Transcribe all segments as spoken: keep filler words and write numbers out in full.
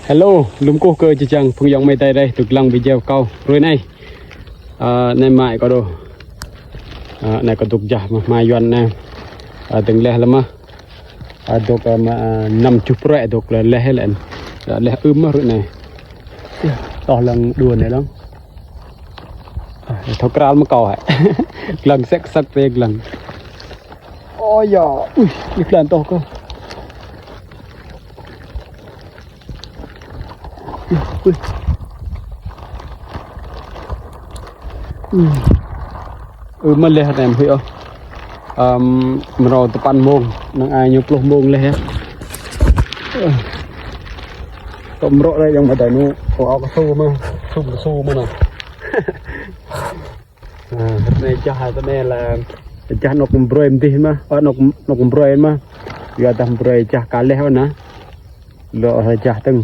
Hello, lŭm kkuh kơ jih jang phung ayŏng amai adei dôk lăng video kâo hruê anei. Ơ, anei mă kâo dôk. Ơ, anei kâo dôk jah mă hma Yuăn anei. Ơ, dơ̆ng leh leh mơh. Ơ, dôk, ơ, mă, ơ, năm čuh pruê̆ dôk leh leh leh. Ơ, leh ưm mơh hruê anei. Ih, toh lăng đuôn anei lăng. Ơ, thâo kral mơh kâo hĕ. Lăng sek sek tê lăng. Ơ ya, ui, ih, lăn toh kâo. Ui. Ui. Ơ, mă leh anei huĭ ôh. Ăm, mrâo tơpăn mông, năng ai ñu pluh mông leh yơh. Ơ. Tơ mrâo leh ayŏng amai adei ñu, kâo ôk su mơh, su su mơh nă. Ơ, hruê anei jah hă, hruê anei lĕ jah anôk mbruê mdih mơh, ơ, anôk, anôk mbruê mơh. Yuadah mbruê jah ka leh ôh nă. Lŏ, ơ, jah tơ̆ng.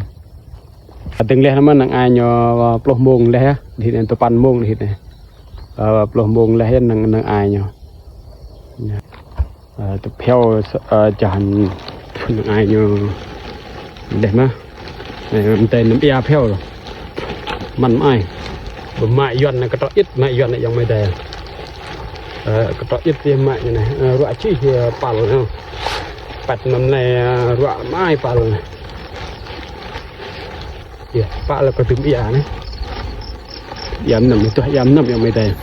Dơ̆ng leh leh mơh năng ai ñu, ơ, pluh mông leh yơh, dih anei tơpăn mông dih anei. Ơ, pluh mông leh yơh năng, năng ai ñu. Ơ, tơ phiâo, ơ, jah năng ai ñu leh mơh. Ơ, mtei năm êa phiâo. Măn mă ai. Ƀu mă Yuăn anei ktrŏ ĭt, mă Yuăn anei ayŏng amai adei. Ơ, ktrŏ ĭt ti mă ñu anei. Ơ, ruă čih, ơ, păl anei. Păt măm anei, ơ, ruă mă ai păl anei. Ya, păl lĕ kơ dŭm êa anei. Êa mnăm, ih tuh êa mnăm ayŏng amai adei.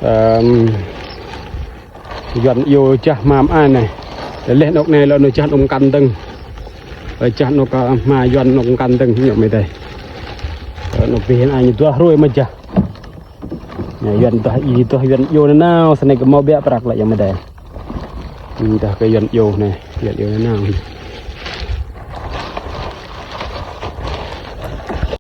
Ăm, Yuăn iêu jah hma mă ai anei. Leh anôk anei lŏ anôk jah anôk mkăn dơ̆ng. Ơ, jah anôk, ơ, hma Yuăn anôk mkăn dơ̆ng ayŏng amai adei. Ơ, anôk dih anei ñu duah hruê mơh jah. Anei Yuăn duah ih, duah Yuăn iêu nanao, snei kơ mâo ƀiă prăk lĕ ayŏng amai adei. Ih, duah kơ Yuăn iêu anei, Yuăn iêu nanao.